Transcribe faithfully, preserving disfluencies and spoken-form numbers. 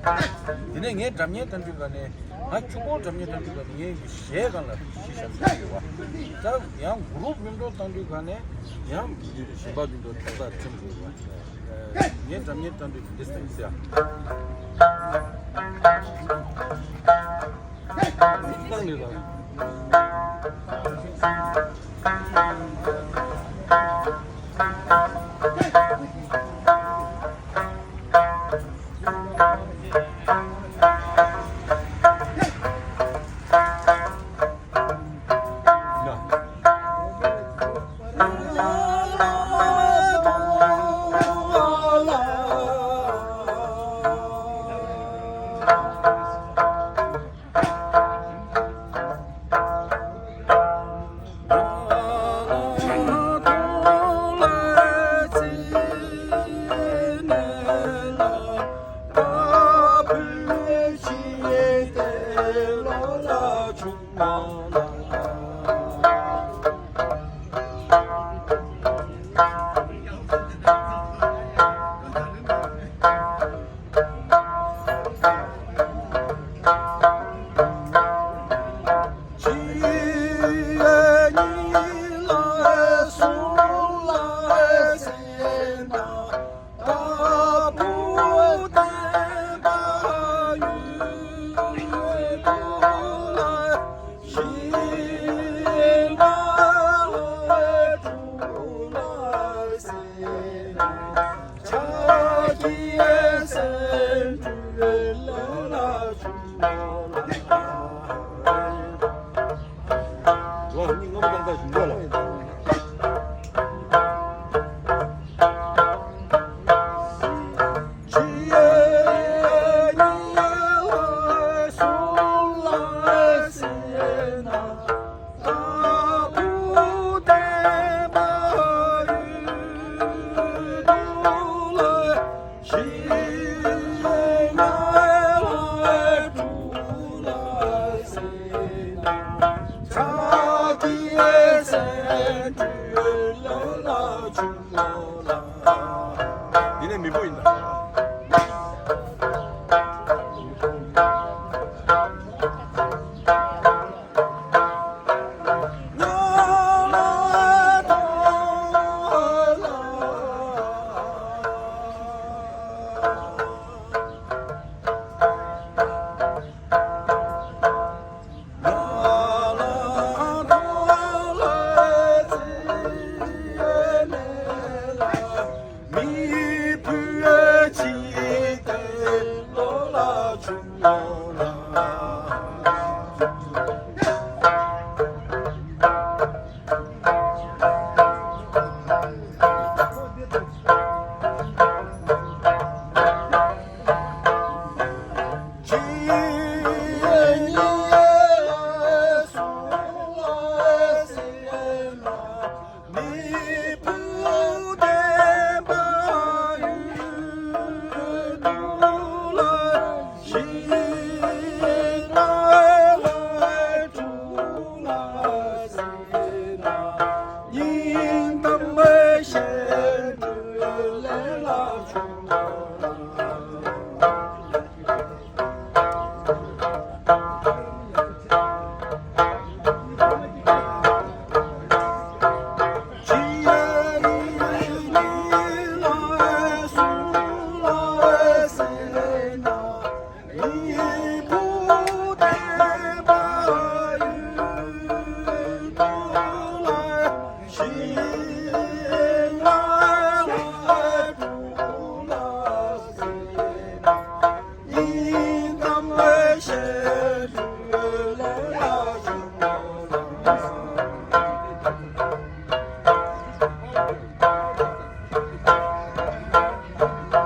དེ་ནས་ངའི་སྒྲ་སྙན་བཏང་དུས་ག་ནས་ང་གཅིག་པོ་སྒྲ་སྙན་བཏང་དུས་ག་ནས་ངའི་གཞས་སྒང་ལ་གཞི་བཞག་ཡོད་པ། ད་ཡང་གུ་རུབ་མཉམ་དུ་བཏང་དུས་ག་ནས་ཡང་གཞན་པ་མཉམ་དུ་ཏག་ཏག་ཐིམ་དགོས་པ། ངའི་སྒྲ་སྙན་བཏང་དུས་འདི་སྟེང་ཟེར། ཡིན་ནའི་མི་བུ་ཡིན་ད།